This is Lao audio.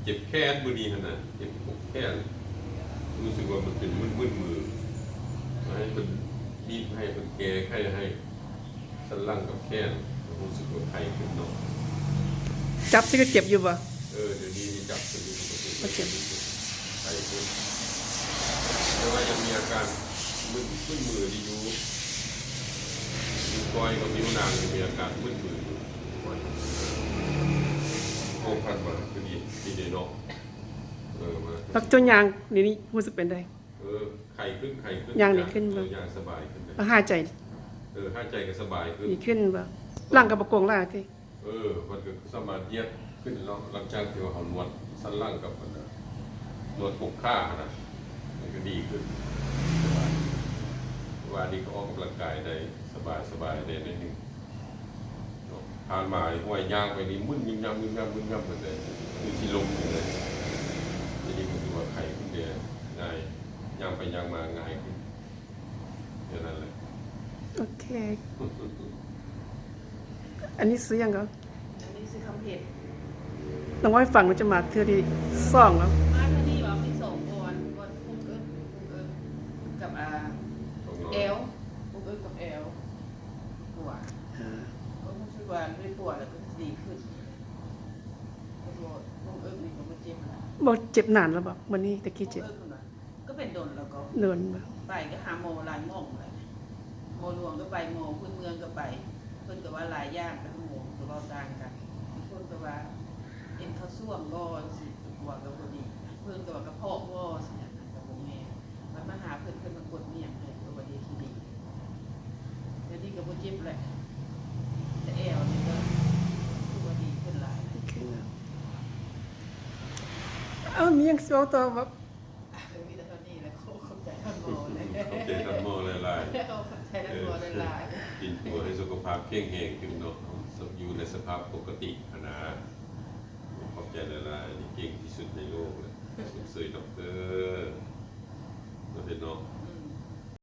ເຈັບແຂນມື້ນີ້ຫັ້ນນະ ເຈັບປົກແຂນ ຮູ້ສຶກວ່າມັນເປັນມຶນໆມື ໃຫ້ເພິ່ນບີບໃຫ້ ເພິ່ນແກ້ໄຂໃຫ້ ສັນຫຼັງກັບແຂນ ກໍຮູ້ສຶກວ່າໄຄຂຶ້ນເນາະ. ຈັບຊິກໍເຈັບຢູ່ບໍ່? ເອີ ດຽວນີ້ນີ້ຈັບຂຶ້ນຢູ່ ກໍເຈັບ ໄຄຂຶ້ນ ແຕ່ວ່າຍັງມີອາການມຶນ ມຶນມືນີ້ຢູ່ ນິ້ວກ້ອຍກັບນິ້ວນາງຍັງມີອາການມຶນມືຢູ່. ໂອ້ ຜ່ານມາຄືດີ ດີເດເນາະ. ເອີ ມາ ແລ້ວເຈົ້າຍ່າງດຽວນີ້ຮູ້ສຶກເປັນໃດ? ເອີ ໄຄຂຶ້ນ ໄຄຂຶ້ນ ຍ່າງດີຂຶ້ນບໍ່? ເອີ ຍ່າງສະບາຍຂຶ້ນເດ ແລ້ວຫາຍໃຈ? ເອີ ຫາຍໃຈກໍສະບາຍຂຶ້ນ ດີຂຶ້ນບໍ່? ຫຼັງກໍບໍ່ໂກງຫຼາຍຕິ? ເອີ ມັນກໍສາມາດຢຽບຂຶ້ນເນາະ ຫຼັງຈາກທີ່ວ່າເຮົານວດສັນຫຼັງກັບອັນນະ ນວດປົກຂາຫັ້ນນະ ມັນກໍດີຂຶ້ນ ສະບາຍ. ວ່ານີ້ກໍອອກກຳລັງກາຍໄດ້ສະບາຍ ສະບາຍແດ່ໜ້ອຍໜຶ່ງ. ຜ່ານມາຫ້ວຍຍ່າງໄປນີ້ມຶນງຶມງຳ ງຶມງຳ ງຶມງຳ ເລີຍ ຄືຊິລົ້ມເລີຍ. ດຽວນີ້ກໍຖືວ່າໄຄຂຶ້ນແດ່ ງ່າຍ ຍ່າງໄປຍ່າງມາງ່າຍຂຶ້ນ ແຄ່ນັ້ນແຫຼະ. ໂອເຄ ອັນນີ້ຊື່ຫຍັງກໍ? ອັນນີ້ຊື່ຄຳເພັດ. ນ້ອງອ້ອຍຟັງແລ້ວຈະມາເທື່ອທີສອງແລ້ວ. ມາເທື່ອນີ້ວ່າມີສອງບ່ອນ ບ່ອນປຸກເອິກ ປຸກເອິກກັບ ອ່າ ແອວ ປຸກເອິກກັບແອວ ປວດ ເອີ ກໍຮູ້ສຶກວ່າໄດ້ປວດແລ້ວກໍດີຂຶ້ນ ແຕ່ວ່າປົກເອິກນີ້ກໍບໍ່ເຈັບຫຼາຍ. ບໍ່ເຈັບນານແລ້ວບໍ່? ມື້ນີ້ຕະກີ້ເຈັບ ປົກເອິກຫັ້ນນະ ກໍເປັນດົນແລ້ວກໍ ດົນບໍ່? ໄປກໍຫາໝໍຫຼາຍໝໍແລ້ວ ໝໍຫຼວງກໍໄປ ໝໍພື້ນເມືອງກໍໄປ ເພິ່ນກໍວ່າຫຼາຍຢ່າງ ແຕ່ລະໝໍກໍເວົ້າຕ່າງກັນ. ບາງຄົນກໍວ່າເອັນເຂົ້າສ່ວງບໍ່ ຊິກວດກໍບໍ່ດີ ເພິ່ນກໍວ່າກະເພາະບໍ່ ຊິອັນນັ້ນກໍບໍ່ແມ່ນ. ບັດມາຫາເພິ່ນ ເພິ່ນມາກົດມ້ຽງໃຫ້ ກໍວ່າດີຂຶ້ນດີ ດຽວນີ້ກໍບໍ່ເຈັບແລ້ວ ແຕ່ແອວນີ້ກໍຖືວ່າດີຂຶ້ນຫຼາຍ. ໂອເຄ ເອົ້າ ມີຫຍັງຊິເວົ້າຕໍ່ບໍ່? ມີແຕ່ເທົ່ານີ້ແຫຼະ ຂອບໃຈທ່ານໝໍແຫຼະ ຂອບໃຈທ່ານໝໍຫຼາຍໆ ຂອບໃຈທ່ານໝໍຫຼາຍໆ ກິນຕົວໃຫ້ສຸຂະພາບແຂງແຮງຂຶ້ນເນາະ ຢູ່ໃນສະພາບປົກກະຕິຫັ້ນນາ. ຂອບໃຈຫຼາຍໆ ນີ້ເກັ່ງທີ່ສຸດໃນໂລກແລ້ວ ຊົມເຊີຍດັອກເຕີ ປະເທດເນາະ.